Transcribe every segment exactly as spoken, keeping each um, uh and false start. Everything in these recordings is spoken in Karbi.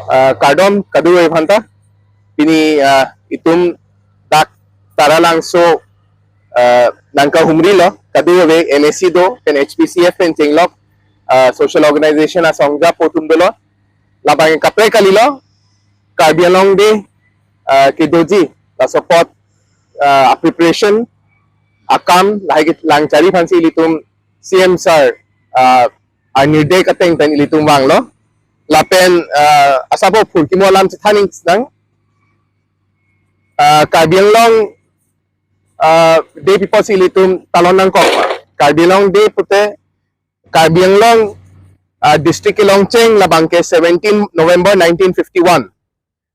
Ah, kardom kadokave aphanta, pini ah, itum dak Taralangso ah, nangkahumrilo, kadokave M A C do pen H P C F pen chenglok ah, social organization asongja po atum dolo, labang kaprek kalilo, Karbi Anglong Day ah, kedoji, laso apot ah, preparation akam lahai kelang chari aphansi ilitum C M sir ah, anirdesh ateng pen ilitum vanglo. Lapen ah, asap apor kimo alam chethan ning nang ah, Karbi Anglong ah, Day pi apotsi ilitum talon nangkok. Karbi Anglong Day pute Karbi Anglong ah, district kelongcheng labang ke seventeen November nineteen fifty-one.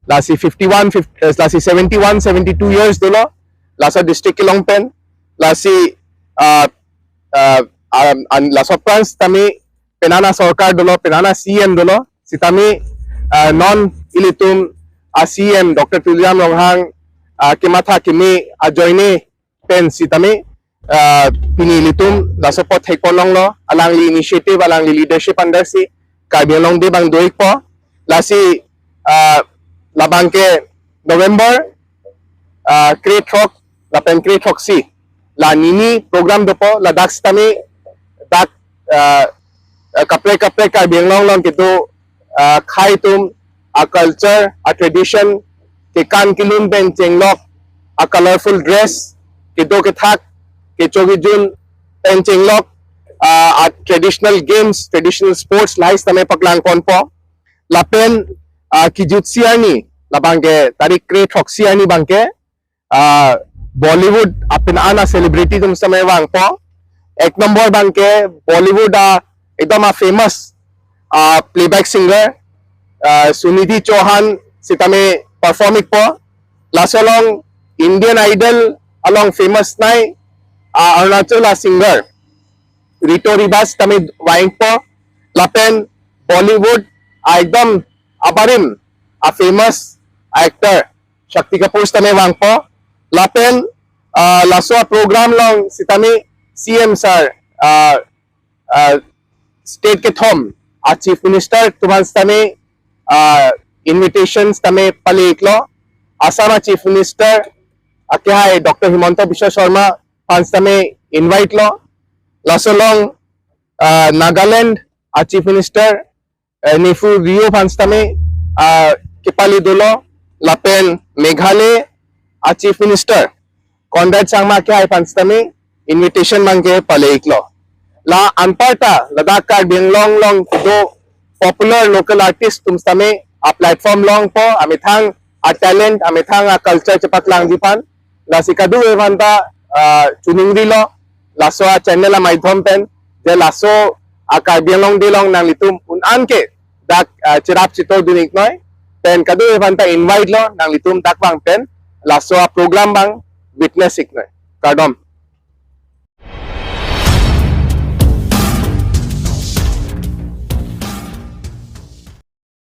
Lasi fifty-one, fifty, eh, lasi seventy-one, seventy-two years dolo, laso district kelong pen, lasi ah, ah, an, an, laso aphrang sitame penang asorkar dolo, penang a C M dolo, sitame ah, non ilitum a C M Doctor Tuliram Ronghang ah, kematha keme ajoine pen sitame ah, pini ilitum laso apot thekpon longlo, alangli initiative, alangli leadership under si Karbi Anglong Day abang do-ikpo. Lasi ah, labang ke November ah, krethrok lapen krethroksi, la nini program dopo, ladak sitame dak ah, ah, kaprek kaprek Karbi Anglong along kedo ah, akhei atum a culture, a tradition, kekan kelun pen chenglok, a colorful dress, kedo kethak, kecho kejun pen chenglok ah, a traditional games, traditional sports lahai sitame paklangponpo. Lapen ah, kejutsi arni, labang ke tarik krethroksi arni abang ke ah, Bollywood apinana celebrity atum sitame vangpo. Ek number abang ke Bollywood a ekdom a famous ah, playback singer ah, Sunidhi Chauhan sitame perform-ikpo. Laso along Indian Idol along famous nei ah, Arunachal a singer Ritu Riba sitame vang-ikpo. Lapen Bollywood a ekdom abarim a famous actor Shakti Kapoor sitame vangpo. Lapen ah, laso a program along sitame C M sir ah, ah, state kethom a Chief Minister atum aphan sitame ah, invitation sitame pale-iklo. Assam a Chief Minister akehai Doctor Himanta Biswa Sarma aphan sitame invite lo. Laso along ah, Nagaland a Chief Minister eh, Neiphiu Rio aphan sitame ah, kepale dolo, lapen Meghalaya a Chief Minister Conrad Sangma akehai aphan sitame invitation abang ke pale-iklo. La anparta ladak Karbi Anglong along kedo popular local artist atum sitame a platform longpo, amethang a talent, amethang a culture chepaklangji aphan. Lasi kadokave aphanta ah, choningrilo, laso a channel a maidyom pen, je laso a Karbi Anglong Day along nanglitum un-an ke dak ah, cherap cheto dun-iknoi, pen kadokave aphanta invite lo, nanglitum dak vang pen laso a program abang witness-iknoi. Kardom.